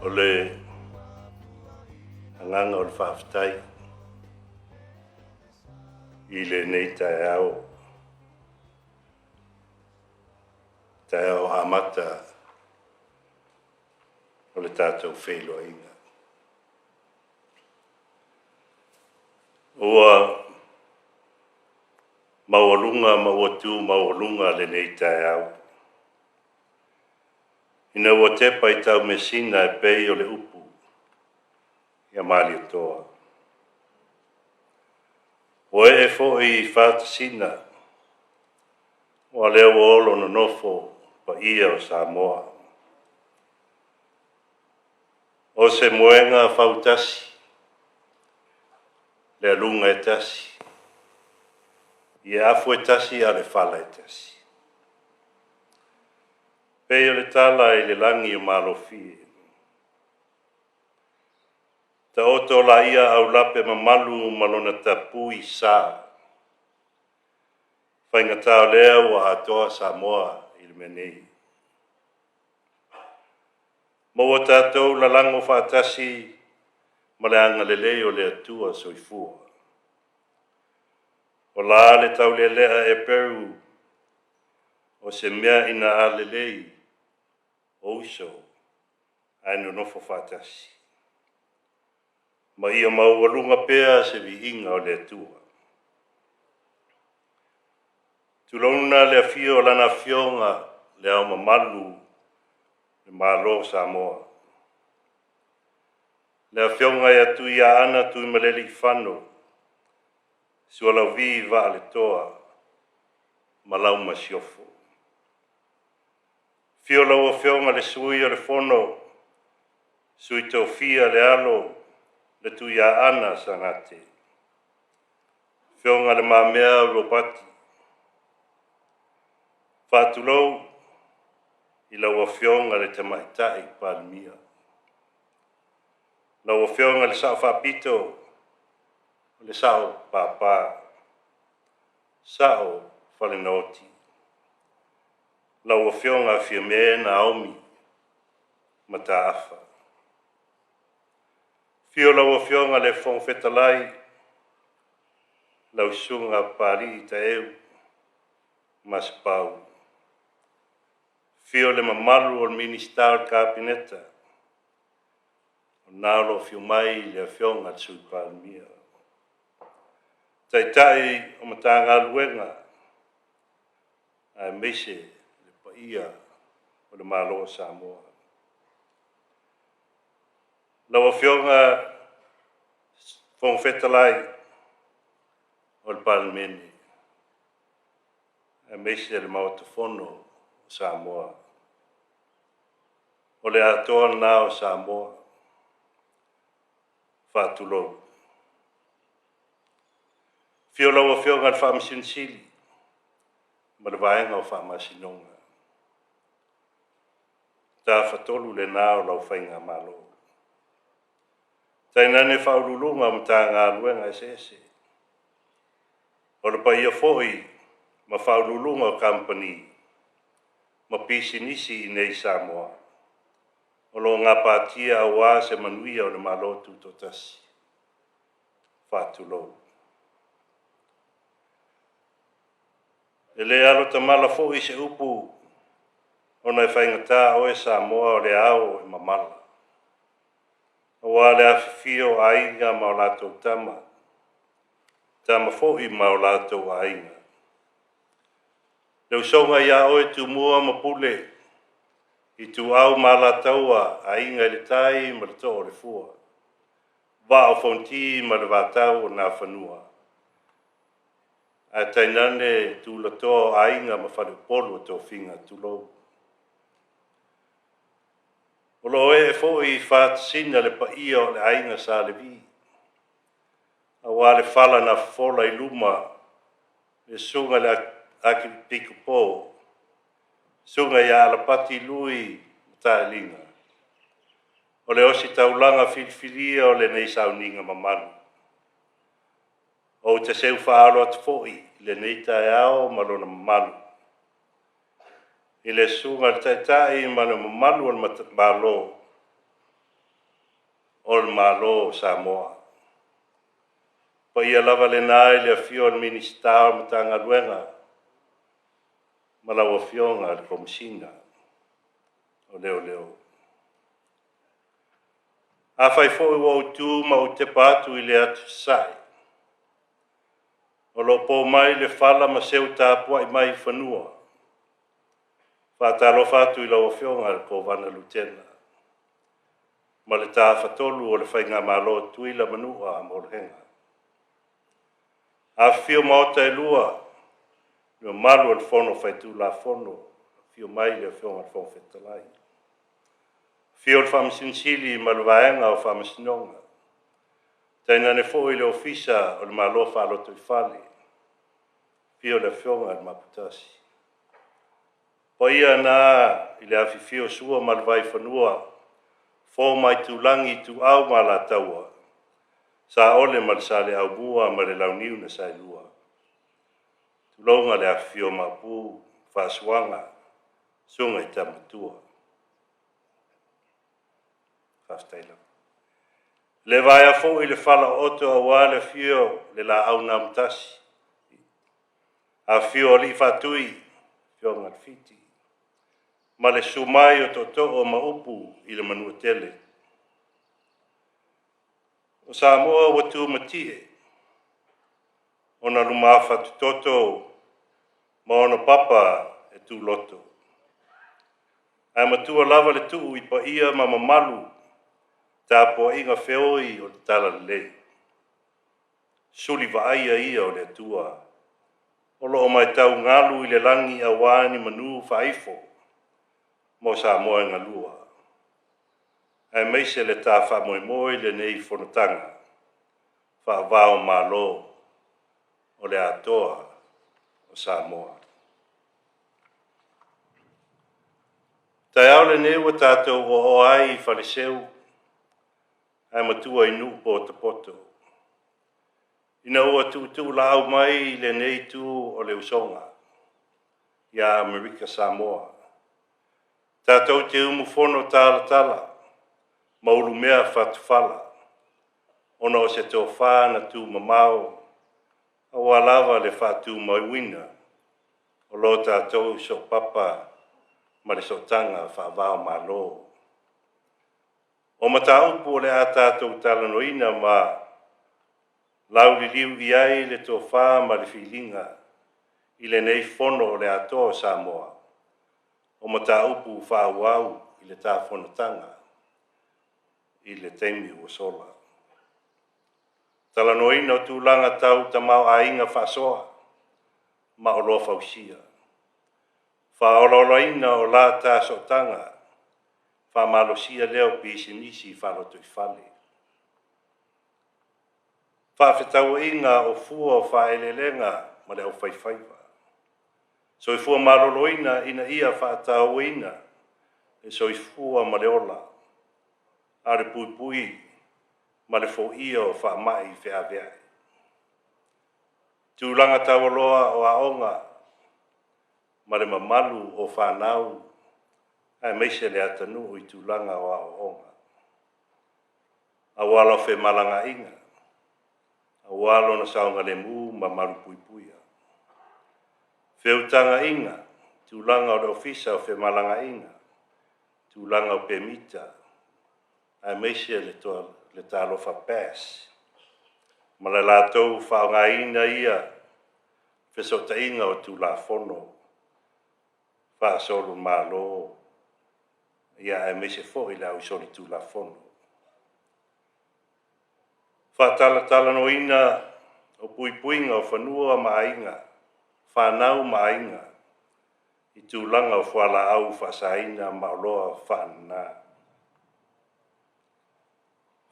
O le agaga o le faafetai i lenei taeao, taeao amata o le tatou feiloaiga. Ua maualuga ma ua tu maualuga lenei taeao ina ua tepa i taumeasina e pei o le upu ia Malietoa. Ua ee foi i Fatasina, aua o lea ua olo nonofo paia o Samoa. O se moega fautasi, le aluga e tasi, ia afu e tasi a o le fala e tasi. Pei o le tala i le lagi o Malofie. Taoto laia aulape mamalu ma lona tapui sa. Faigata o lea ua atoa Samoa i le mea nei. Maua tatou lalago faatasi ma le agalelei o le Atua Soifua. O la le taulelea Eperu, o se mea ina a lelei o uso ae nonofo faatasi. Ma ia maualuga pea se viiga o le Atua. Tulouna le afio o Lana Afioga, Le Ao Mamalu o le Malo o Samoa, le Afioga ia Tuiaana Tuimalealiifano Sualauvi Vaaletoa ma lau Masiofo. Afio lau Afioga i le Sui o le Fono, Sui Tofia le alo le Tuiaana Sagate, Afioga Le Mamea Ropati. Faatulou i lau Afioga i le Tamaitai Palemia, lau Afioga i le Sao Faapito, le Sao Papa, Sao Falenooti, lau Afioga Fiame Naomi Mataafa. Afio lau Afioga i le Fofoga Fetalai, lau Susuga Papalii Taeu Masepau. Afio le mamalu o le Minisita o le Kapeneta, o lena o lo o afio mai le Afioga i le Sui Palemia. Taitai o Matagaluega aemaise le paia o le Malo o Samoa. Lau Afioga Fofoga Fetalai o le Palemene, aemaise le Maota Fono o Samoa. O le atoa lena o Samoa. Faatulou. Afio lau Afioga i le Faamasino Sili ma le Vaega o Faamasinoga. Tafatolu lena o lau Faigamalo. Tainane Faauluuluga o Matagaluega eseese. O le paia foi ma Faauluuluga o Kamupani ma pisinisi i inei i Samoa o lo o gapatia aua se manuia o le Malo Tutoatasi. Faatulou. E le alo tamala foi se upu ona e faigata oe Samoa o le ao e mamala. Aua le afifio o aiga ma o latou tama, tama foi ma o latou aiga. Le usoga ia oe Tumua ma Pule, Ituau ma Alataua, Aiga i le Tai ma le Too o le Fua, Vaa o Fonoti ma le Vatau o Nafanua, ae tainane tulatoa o aiga ma faleupolu o tofiga, tulou. O lo o ee foi i Fatasina le paia o le aiga Sa Levi, aua le fala na fofola i luma le susuga i le Akipikupo, susuga ia Alapati Lui Matailiga, o le ositaulaga filifilia o lenei sauniga mamalu. Ou te seu faaalo atu foi i lenei taeao ma lona mamalu i le susuga i le Taitai ma le mamalu o le Malo o le Malo o Samoa. Paia lava lena i le afio o le Minisita o Matagaluega ma lau Afioga i le Komesina o Leoleo. Afai foi ua ou tu ma ou tepa atu i le atu Sasae, o lo o po mai le fala ma seu tapuai mai i fanua. Faatalofa atu i lau Afioga i le Kovana Lutena ma le Tafatolu o le Faigamalo Tutuila ma Manua ma Olohega. Afifio maota e lua, le mamalu o le Fono Faitulafono, afio mai le Afioga i le Fofoga Fetalai. Afio le Faamasino Sili ma le Vaega o Faamasinoga, tainane foi le Ofisa o le Malo Faalotoifale, afio le Afioga i le Maoputasi. Paia na i le afifio o Sua ma le Vaifanua, Fofo ma Aitulagi, Ituau ma Alataua, Saole ma le Saleaaumua ma le Launiu na Saelua. Tulouna le afifio o Maopu, Faasuaga, Susuga i Tama Matua. Faafetai lava. Le vaea foi le falaooto aua le afio o le Laau na Amotasi, afifio o Alii Faatui, Afioga i le Fiti, ma le susu mai o Tootoo ma Upu i le Manuatele. O Samoa ua tumatie ona lumafatutoto ma ona papa e tuloto. Ae matua lava le tuu i paia ma mamalu tapuaiga feoi o le Talalelei. Suli vaaia ia o le Atua o lo o matau galu i le lagi aua ni manu faaifo mo Samoa e galua, aemaise le ta faamoemoe i lenei fonotaga faava-o-Malo o le Atoa o Samoa. Taeao lenei ua tatou oaoa ai i Faleseu ae matua i nuu potopoto ina ua tuutuulaau mai lenei itu o le usoga ia Amerika Samoa. Tatou te umufono talatala ma ulumea fatufala ona o se tofa na tumamao aua lava le faatumauina o lo tatou soopapa ma le sootaga faava-o-Malo. O mataupu o le a tatou talanoaina ma lauliliu i ai le tofa ma le filiga i lenei Fono o le Atoa o Samoa, o mataupu faaauau i le ta fonotaga i le taimi ua sola. Talanoaina o tulaga tau tamaoaiga faasoa ma oloa fausia, faaolaolaina o la ta sootaga faamalosia lea o pisinisi faalotoifale, faafetauaiga o fua o faaeleeleaga ma le aufaifaiva, soifua maloloina ina ia faatauaina le soifua ma le ola, a o le puipui ma le foia o faamai feaveai. Tulaga taualoa o aoga ma le mamalu o fanau aemaise le atunuu i tulaga o aoaoga, auala o femalagaaiga, aua lona saogalemu ma malupuipuia. Feutagaiga, tulaga o le Ofisa o Femalagaaiga, tulaga o pemita, aemaise le Talofa Pass, ma le latou faaaogaina ia fesootaiga o Tulafono faasolomalo, ia aemaise foi le ausolitulafono. Faatalatalanoaina o puipuiga o fanua ma aiga, fanau ma aiga i tulaga o fualaau faasaina ma oloa faanana.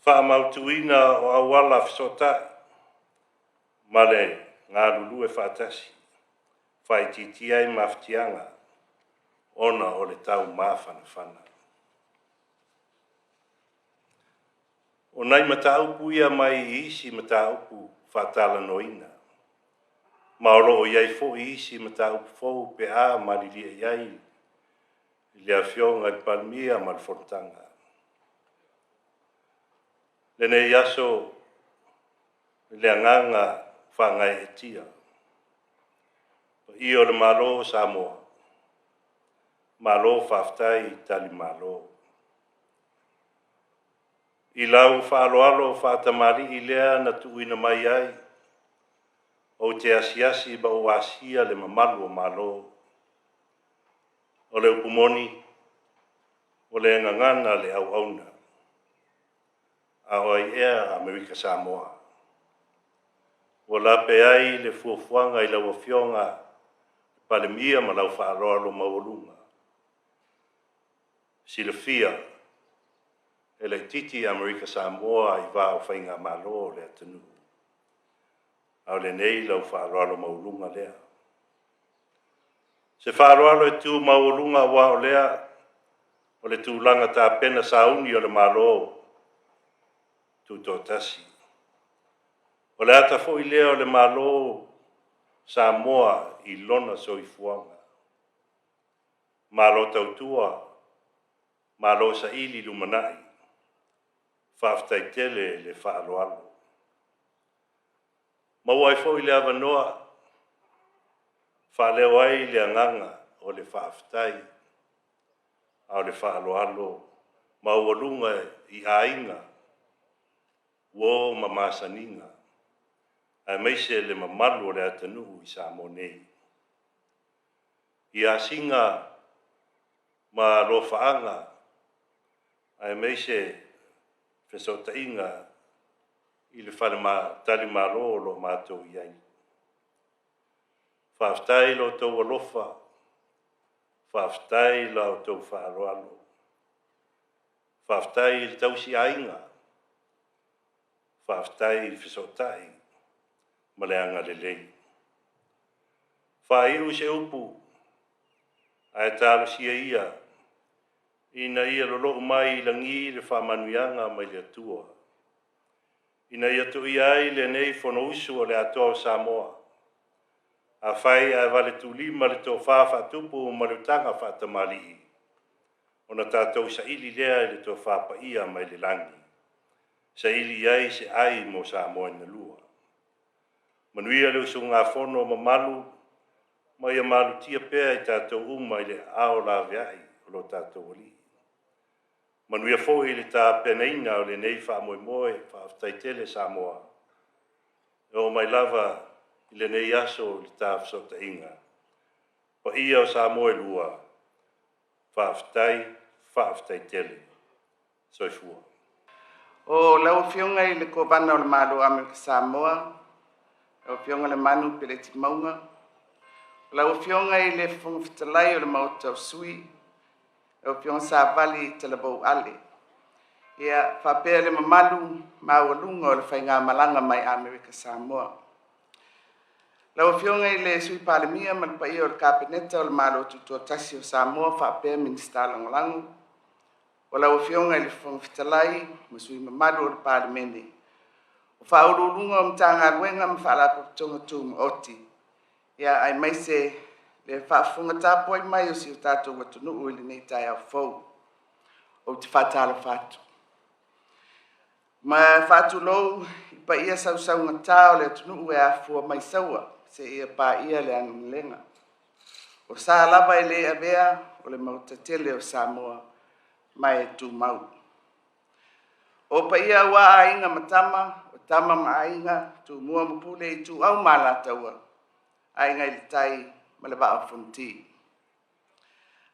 Faamautuina o auala fesootai ma le galulue faatasi faaitiitia ai mafatiaga ona o le taumafanafana. O nai mataupu ia mai isi mataupu faatalanoaina, ma o lo o i ai foi isi mataupu fou pe a malilie i ai le Afioga i le Palemia ma le Fonotaga. Lenei aso i le agaga faagaeetia, paia o le Malo o Samoa, malo faafetai talimalo. I lau faaaloalo faatamalii lea na tuuina mai ai, ou te asiasi ma ou asia le mamalu o Malo. O le upu moni, o le gagana le auauna, a o ai ea Amerika Samoa? Ua lape ai le fuafuaga i lau Afioga Palemia ma lau faaaloalo maualuga. Silafia, e laitiiti Amerika Samoa i va o faigamalo o le atunuu, a o lenei lau faaaloalo maualuga lea. Se faaaloalo e tu maualuga aua o lea o le tulaga tapena sauni o le Malo Tutoatasi. O le ata foi lea o le Malo Samoa i lona soifuaga. Malo tautua, malo saili lumanai, faafetai tele le faaaloalo. Maua ai foi le avanoa faaleo ai le agaga o le faafetai a o le faaaloalo maualuga i aiga, uo ma masaniga, aemaise le mamalu o le atunuu i Samoa nei. I asiga ma alofaaga aemaise fesootaiga i le faletalimalo o lo o matou i ai. Faafetai i lo outou alofa, faafetai i la outou faaaloalo, faafetai i le tausiaiga, faafetai i fesootai ma le agalelei. Faaiu se upu ae talosia ia ina ia lolou mai i lagi le faamanuiaga mai le Atua, ina ia toia ai lenei Fonousu a le Atoa o Samoa. Afai ae valetulima le tofa faatupu ma le utaga faatamalii, ona tatou saili lea i le tofa paia mai le lagi, saili i ai se ai mo Samoa na lua. Manuia le usugafono mamalu, ma ia malutia pea i tatou uma i le aao laveai o lo tatou Alii. Manuia foi le tapenaina o lenei faamoemoe. Faafetai tele Samoa. E oo mai lava i lenei aso i le ta fesootaiga. Paia o Samoa e lua, faafetai, faafetai tele. Soifua. O lau Afioga i le Kovana o le Malo o Amerika Samoa, lau Afioga Lemanu Peleti Mauga, lau Afioga i le Fofoga Fetalai o le Maota o Sui, lau Afioga Savali Talavou Ale, ia faapea le mamalu maualuga o le faigamalaga mai Amerika Samoa. Lau Afioga i le Sui Palemia ma le paia o le Kapeneta o le Malo Tutoatasi o Samoa faapea Minisita Lagolago, o lau Afioga i le Fofoga Fetalai ma sui usufono mamalu o le Palemene, o Ofisa Sili o Pulega o Matagaluega ma Faalapotopotoga Tumaoti, aemaise le faafofoga tapuai mai o si o tatou atunuu i lenei taeao fou. Ou te faatalofa atu. Ma e faatulou i paia sausaugata o le atunuu e afua mai Saua seia paia le aotelega. O sa lava e le avea o le Maota tele o Samoa ma e tumau. O paia aua Aiga ma Tama, o Tama ma Aiga, Tumua ma Pule, Ituau ma Alataua, Aiga i le Tai ma le Vaa o Fonoti.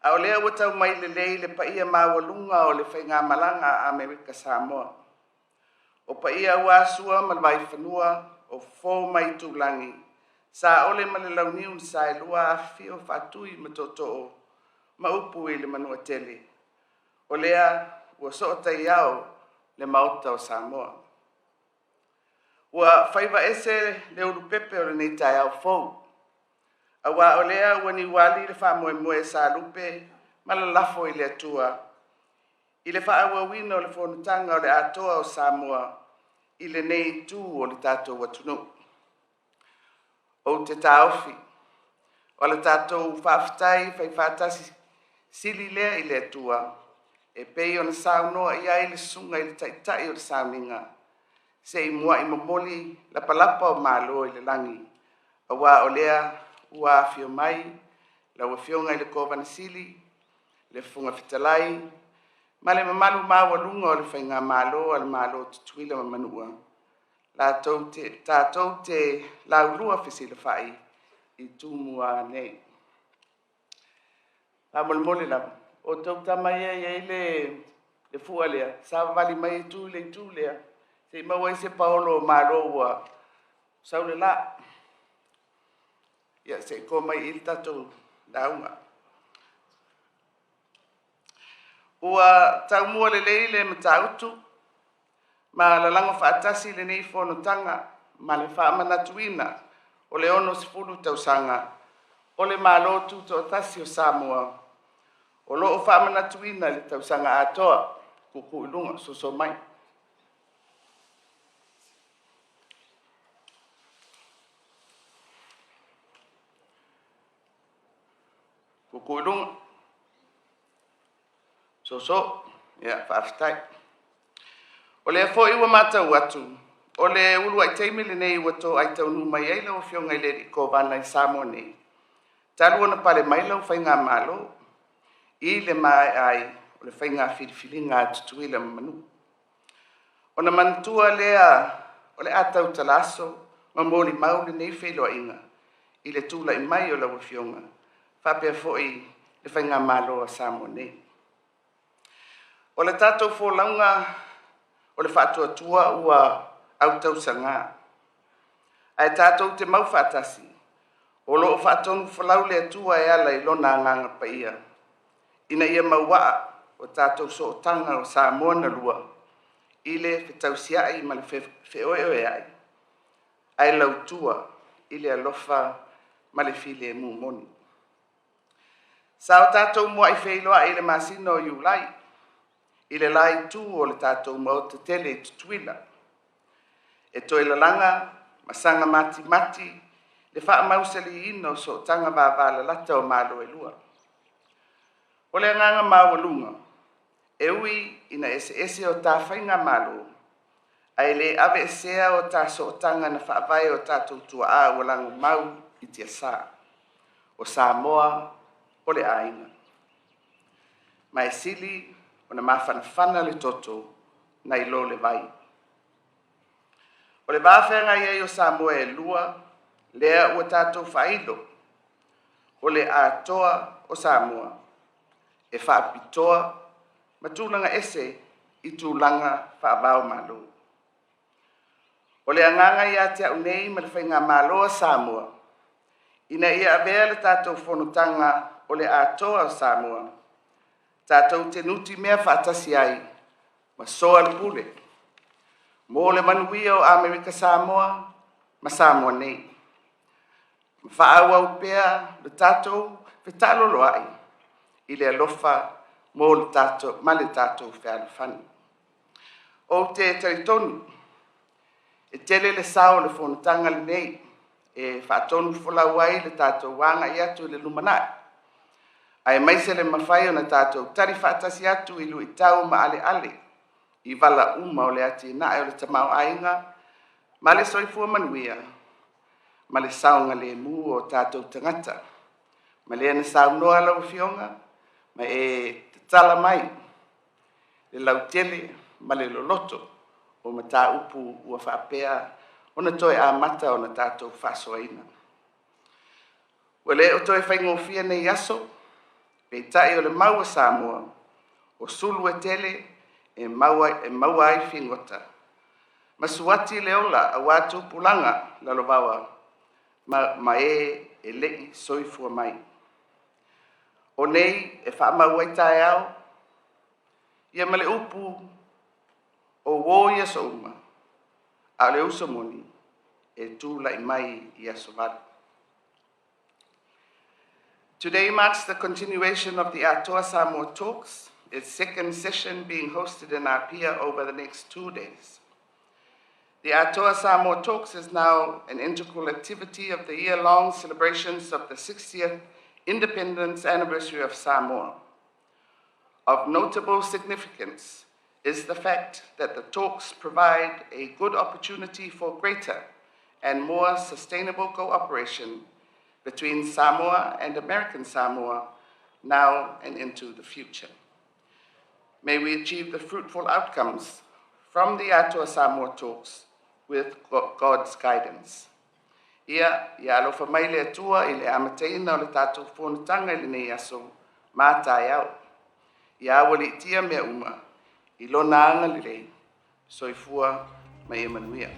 A o lea ua tau mai lelei le paia maualuga o le faigamalaga a Amerika Samoa. O paia aua Sua ma le Vaifanua, o Fofo ma Aitulagi, Saole ma le Launiu na Saelua, afifio Faatui ma Tootoo ma upu i le Manuatele. O lea ua soo taiao le Maota o Samoa. Ua faiva ese le ulupepe o lenei taeao fou, aua o lea ua niuali le faamoemoe sa lupe ma lalafo i le Atua i le faaauauina o le Fonotaga o le Atoa o Samoa i lenei itu o le tatou atunuu. Ou te taofi, o le tatou faafetai faifaatasi sili lea i le Atua e pei ona saunoa i ai le Susuga i le Taitai o le Sauniga, se i muai momoli lapalapa o malo i le lagi, aua o lea ua afio mai lau Afioga i le Kovana Sili, le Fofoga Fetalai ma le mamalu maualuga o le Faigamalo a le Malo o Tutuila ma Manua, tatou te laulua fesilafai i Tumua nei. Faamolemole lava, o outou tama ia e i ai le fua lea, savavali mai e tu i le itu lea, se i maua ai se paolo o malo ua sau le la. Ia, se i to mai i i le tatou lauga. Ua taumua lelei le Matautu ma lalago faatasi lenei fonotaga ma le faamanatuina o le 60 tausaga o le Malo Tutoatasi o Samoa, o lo o faamanatuina i le tausaga atoa. Kuukuu i luga, soso mai. Kuukuu i luga, soso, ia faafetai. O lea foi ua matau atu, o le uluai taimi lenei ua toai taunuu mai ai lau Afioga i le Alii Kovana i Samoa nei, talu ona pale mai lau Faigamalo i le maea ai o le faiga filifiliga a Tutuila ma Manua. Ona manatua lea o le a tautala aso ma molimau lenei feiloaiga i le tulai mai o lau Afioga faapea foi le Faigamalo a Samoa nei. O le tatou folauga o le faatuatua ua autausaga, ae tatou te mau faatasi, o lo o faatonufolau le Atua e ala i Lona Agaga Paia, ina ia mauaa o tatou sootaga o Samoa na lua i le fetausiai ma le feoeoeai, ae lautua i le alofa ma le filemu moni. Sa o tatou muai feiloai i le masina o Iulai i le la itu o le tatou Maota tele i Tutuila, e toe lalaga ma saga matimati le faamausaliina o sootaga vavalalata o Malo e lua. O le agaga maualuga, e ui ina eseese o ta faigamalo, ae le aveesea o ta sootaga na faavae o tatou tuaa ua lagomau i tiasa. O Samoa o le aiga. Ma e sili ona mafanafana le toto nai lo le vai. O le va feagai ai o Samoa e lua, lea ua tatou faailo, o le atoa o Samoa e faapitoa ma tulaga ese i tulaga faava-o-Malo. O le agaga ia te au nei ma le Faigamalo a Samoa, ina ia avea le tatou fonotaga o le atoa o Samoa, tatou te nutimea faatasi ai ma soalaupule mo le manuia o Amerika Samoa ma Samoa nei, ma faaauau pea le tatou fetaaloloai i le alofa mo le tatou, ma le tatou fealofani. Ou te talitonu e tele le sao o le fonotaga lenei e faatonufolau ai le tatou agai atu i le lumanai, aemaise le mafai ona tatou tali faatasi atu i luitau maaleale i vala uma o le atinae o le tamaoaiga ma le soifua manuia ma le saogalemu o tatou tagata. Ma lea na saunoa lau Afioga ma e tatala mai le lautele ma le loloto o mataupu ua faapea ona toe amata ona tatou faasoaina. Ua le o toe faigofie nei aso, peitai o le mau a Samoa, o sulu e tele e maua ai figota, ma suati le ola aua tupulaga lalovaoa ma e e le i soifua mai. O nei e faamau ai taeao, ia ma le upu O uō i aso uma, a o le uso moni e tulai mai i aso vale. Today marks the continuation of the Atoa Samoa Talks, its second session being hosted in Apia over the next 2 days. The Atoa Samoa Talks is now an integral activity of the year-long celebrations of the 60th independence anniversary of Samoa. Of notable significance is the fact that the talks provide a good opportunity for greater and more sustainable cooperation between Samoa and American Samoa now and into the future. May we achieve the fruitful outcomes from the Atoa Samoa Talks with God's guidance. Ia, ia alofa mai le Atua i le amataina o le tatou fonotaga i lenei aso ma taeao. Ia aualiitia mea uma i lona agalelei, soifua ma ia manuia.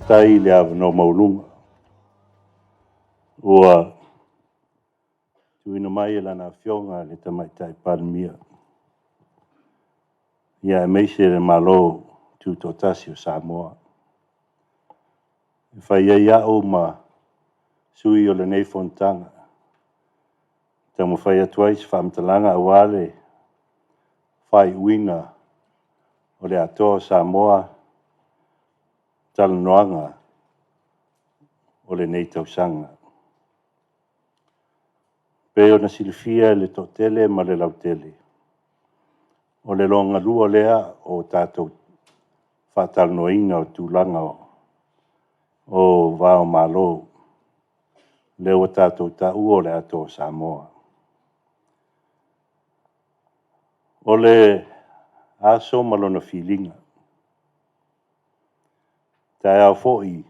Tai le avanoa maualuga ua tuuina mai e Lana Afioga le Tamaitai Palemia, ia aemaise le Malo Tutoatasi o Samoa. E fai ai au ma sui o lenei fonotaga, taumafai atu ai se faamatalaga aua le faaiuina o le Atoa o Samoa talanoaga o lenei tausaga. Pei ona silafia e le toatele ma le lautele, o le logalua lea o tatou faatalanoaina o tulaga o va o Malo, lea ua tatou taua o le Atoa o Samoa. O le aso ma lona filiga, taeao foi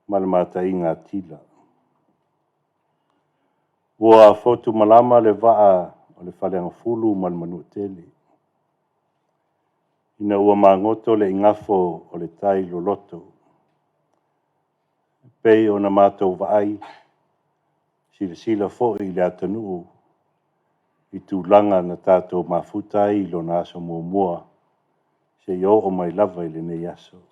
ma le mataiga atila. Ua fotumalama le vaa o le Faleagafulu ma le Manuatele, ina ua magoto le igafo o le tai loloto, e pei ona matou vaai, silasila foi i le atunuu i tulaga na tatou mafuta ai i lona aso muamua seia oo mai lava i lenei aso.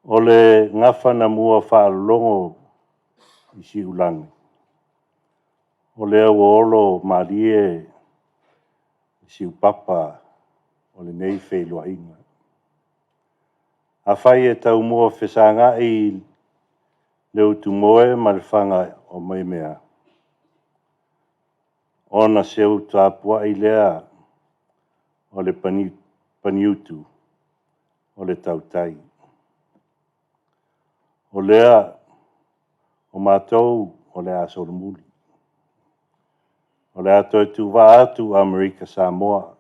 O le gafa na mua faalologo i siulagi, o lea ua olo malie i siupapa o lenei feiloaiga. Afai e taumua fesagai le utumoe ma le faga o Maiomea, ona seu tapuai lea o le paniutu o le tautai. O lea o matou o le a solomuli. O le a toe tuvaa atu Amerika Samoa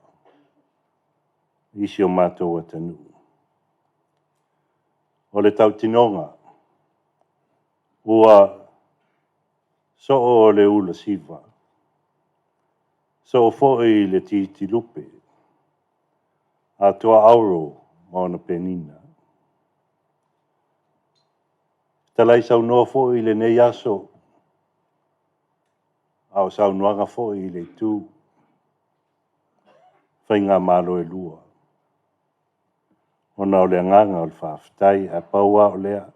i si o matou atunuu. O le tautinoga, ua soo le ula siva, soo foi le titilupe, atoa auro ma ona penina. Talai saunoa foi i lenei aso, a o saunoaga foi i le itu faigamalo e lua, ona o le agaga o le faafetai, ae pau lava o lea,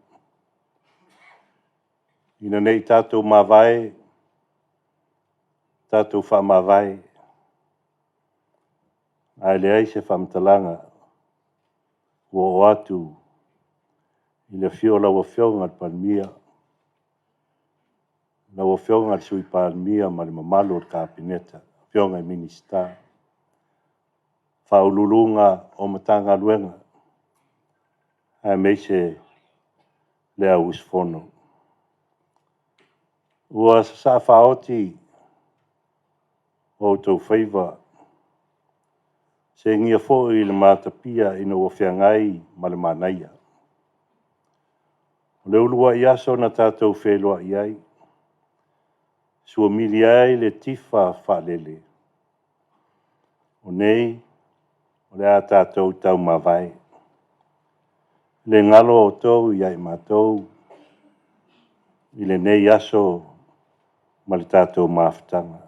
ina ne i tatou mavae, tatou faamavae, ae leai se faamatalaga ua oo atu i le afio o lau Afioga i le Palemia, lau Afioga i le Sui Palemia ma le mamalu o le Kapeneta, Afioga i Minisita. Faauluuluga o Matagaluega aemaise le au usufono. Ua sasaa faaoti o outou faiva, segia foi i le matapia ina ua feagai ma le manaia. O le uluai aso na tatou feiloai ai, suamili ai le tifa faalele, o nei o le a tatou taumavae. E le galo outou ia i matou i lenei aso ma le tatou mafutaga.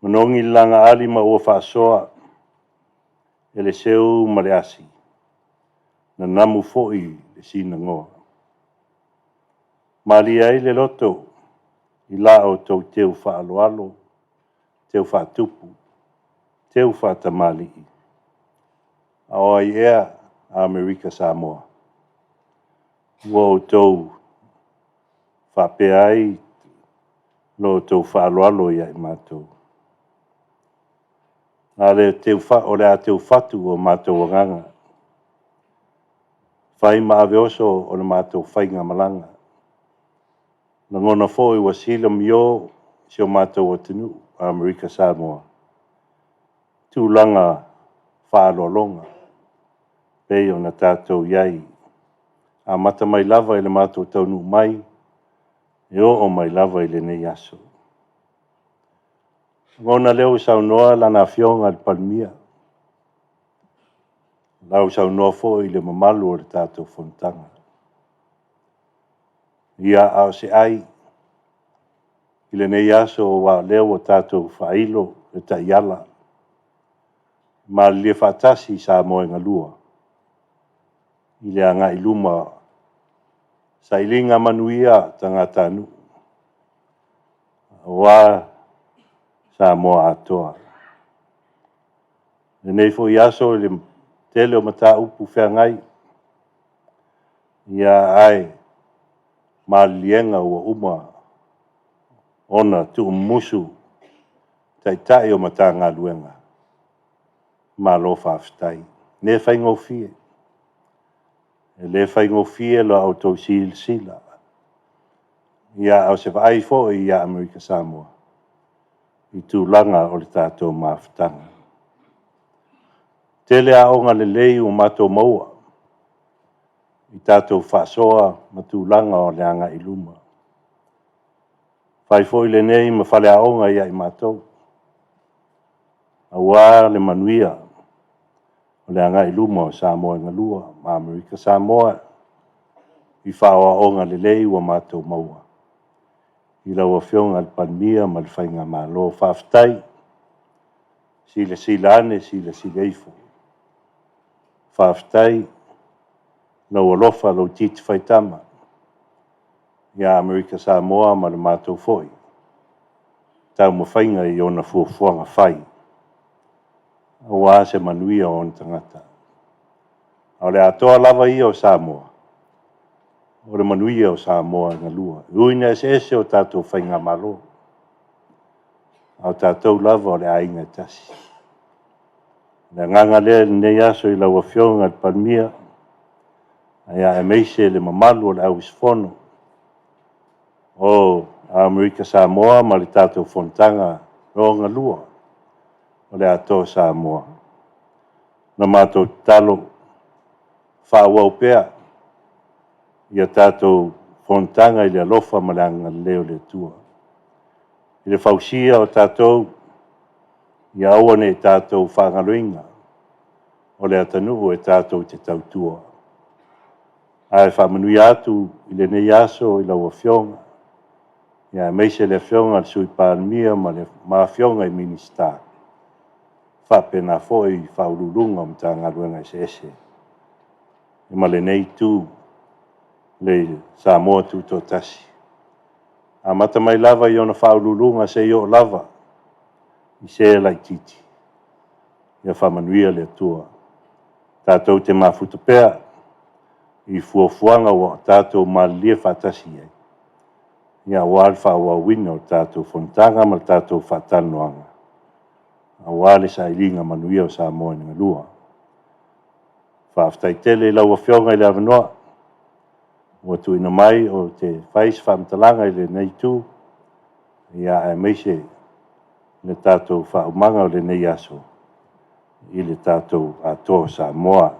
Manogi le lagaali ma ua faasoa e le seu ma le asi, nanamu foi le sinagoa. Malie ai le loto i la outou teu faaaloalo, teu faatupu, teu faatamalii. A o ai ea a Amerika Samoa? Ua outou faapea ai lo outou faaaloalo ia i matou. A le teu o le a teufatu o matou agaga, fai ma aveoso o le matou faigamalaga. Lagona foi ua silamio si o matou atunuu, Amerika Samoa, tulaga faaaloaloga pei ona tatou i ai, amata mai lava i le matou taunuu mai, e oo mai lava i lenei aso. Lagona lea ua saunoa Lana Afioga i le Palemia, la ua saunoa foi i le mamalu o le tatou Fonotaga. Ia, a o se ai i lenei aso aua o lea ua tatou faailo le taiala, malilie faatasi Samoa e galua i le agai i luma sailiga manuia tagatanuu aua Samoa atoa. Lenei foi aso i le tele o mataupu feagai, ia ae maliliega ua uma ona tuumumusu Taitai o Matagaluega. Malo faafetai. E le faigofie. E le faigofie la outou silasila. Ia, a o se vaai foi ia Amerika Samoa i tulaga o le tatou mafutaga. Tele aoga lelei ua matou maua i tatou faasoa ma tulaga o le agai i luma. Fai foi lenei ma faleaoga ia i matou, aua le manuia o le agai i luma o Samoa e galua ma Amerika Samoa i faaoaoga lelei ua matou maua i lau Afioga i le Palemia ma le Faigamalo. Faafetai. Silasila ane, silasila ifo. Faafetai lou alofa, lou titi faitama ia Amerika Samoa ma le matou foi taumafaiga i ona fuafuaga fai aua se manuia o ona tagata. A o le atoa lava ia o Samoa, o le manuia o Samoa e galua. E ui ina eseese o tatou faigamalo, a o tatou lava o le aiga e tasi. O le agaga lea i lenei aso i lau Afioga i le Palemia, aemaise le mamalu o le au usufono o Amerika Samoa ma le tatou Fonotaga lona lua o le Atoa o Samoa. Na matou tatalo faaauau pea ia tatou fonotaga i le alofa ma le agalelei o le Atua. I le fausia o tatou, ia aua ne i tatou faagaloina o le atunuu e tatou te tautua. Ae faamanuia atu i lenei aso i lau Afioga, aemaise le Afioga i le Sui Palemia ma Afioga i Minisita, faapena foi i Faauluuluga o Matagaluega eseese ma lenei itu le Samoa Tutoatasi. Amata mai lava i ona faauluuluga seia oo lava i se laitiiti. Ia faamanuia le Atua. Tatou te mafuta pea i fuafuaga ua tatou malilie faatasi ai, ia aua le faaauauina o le tatou fonotaga ma le tatou faatalanoaga. aua le sailiga manuia o Samoa i le galua. Faafetai tele i lau Afioga i le avanoa ua tuuina mai ou te fai se faamatalaga i lenei itu, ia aemaise le tatou faaumaga o lenei aso i le tatou Atoa o Samoa.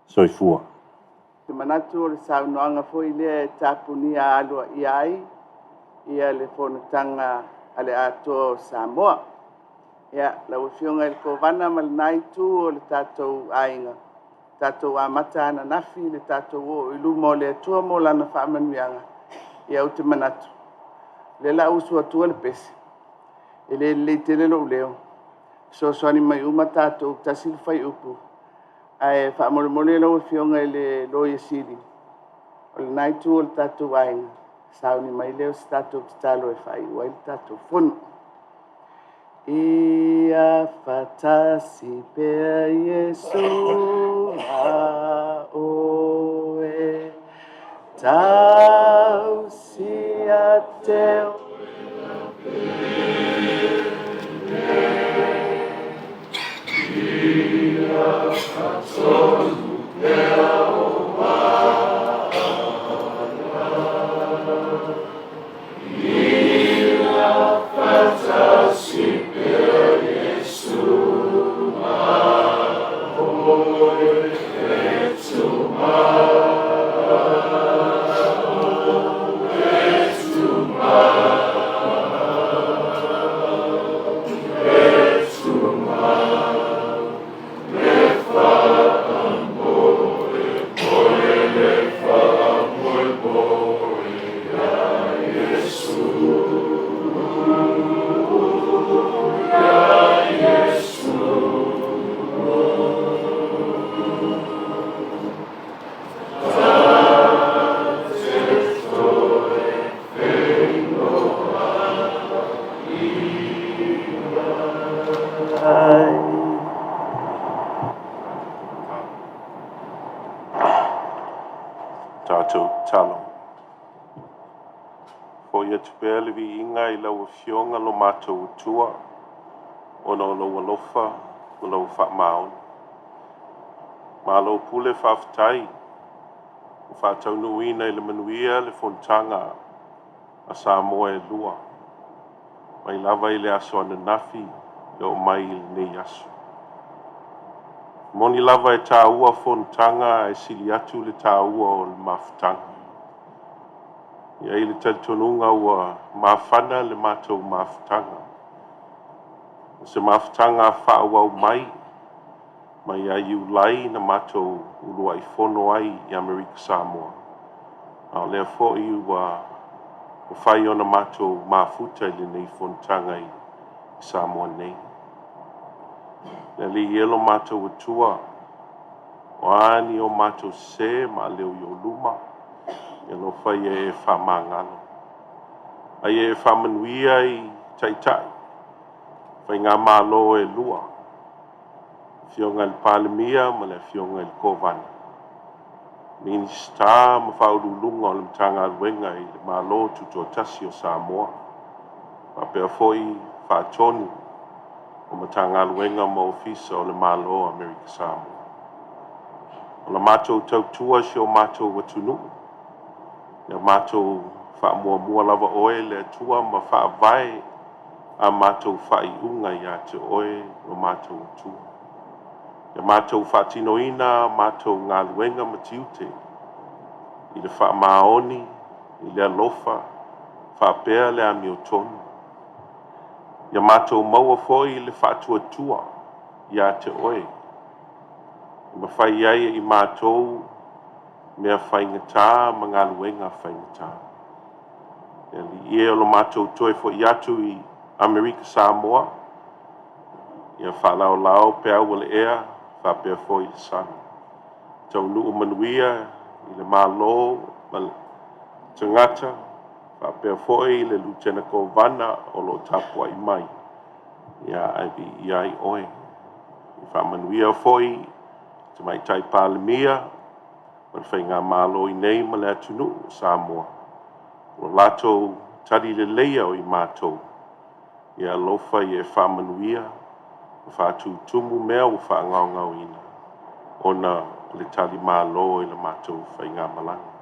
Soifua. Ou te manatu o le saunoaga foi lea e tapunia aloaia ai le fonotaga a le Atoa o Samoa. Ia, lau Afioga i le Kovana ma lena Itu o le tatou aiga, tatou amata ananafi le tatou oo i luma o le Atua mo lana faamanuiaga. Ia ou te manatu, o lea o le a usu atua le pese, e le lelei tele lou leo, fesoasoani mai uma tatou, tasi le fuaiupu. Ae faamolemole lau Afioga i le Loia Sili, o lena itu o le tatou aiga, sauni mai lea o se tatou tatalo e faaiu ai le tatou Fono. Ia faatasi pea Iesu ma oe, tausi ia te Tatou tatalo. Fo'i atu pea le viiga i lau Afioga lo matou Atua, ona o lou alofa ma lou faamaoni. Malo pule faafetai ua faataunuuina i le manuia le fonotaga a Samoa e lua, mai lava i le aso ananafi e oo mai i lenei aso. E moni lava e taua fonotaga ae sili atu le taua o le mafutaga. E i ai le talitonuga ua mafana le matou mafutaga. O se mafutaga faaauau mai mai ia Iulai na matou uluai fono ai i Amerika Samoa, a o lea foi ua mafai ona matou mafuta i lenei fonotaga i Samoa nei. Le Alii e lo matou Atua, o a ni o matou sesē ma aleu i ou luma, e alofa ia e faamagalo. A ia e faamanuia i Taitai, Faigamalo e lua, Afioga i le Palemia ma le Afioga i le Kovana, Minisita ma Faauluuluga o le Matagaluega i le Malo Tutoatasi o Samoa, faapea foi Faatonu o Matagaluega ma Ofisa o le Malo o Amerika Samoa. O la matou tautua i si o matou atunuu, ia matou faamuamua lava oe le Atua ma faavae a matou faaiuga ia te oe lo matou Atua. Ia matou faatinoina a matou galuega ma tiute i le faamaoni, i le alofa, faapea le amiotonu. Ia matou maua foi le faatuatua ia te oe, e mafai ai e i matou mea faigata ma galuega faigata. Le Alii e, o lo matou toe foi atu i Amerika Samoa, ia faalaolao peau o le ea faapea foi le sami. Taunuu manuia i le Malo ma le tagata faapea foi le Lutena Kovana o lo o tapuai mai, ia ae viia ai oe. Ia faamanuia foi i Tamaitai Palemia ma le Faigamalo i nei ma le atunuu o Samoa, o lo latou tali leleia o i matou, ia alofa ia e faamanuia. Ma faatutumu mea ua faagaogaoina ona o le talimalo i la matou faigamalaga.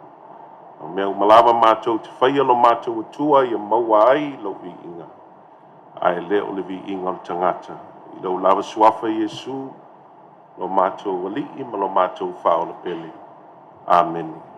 O mea uma lava matou te faia lo matou Atua ia maua ai lou viiga, ae le o le viiga o le tagata. I lou lava suafa Iesu, lo matou Alii ma lo matou Faaola pele. Amene.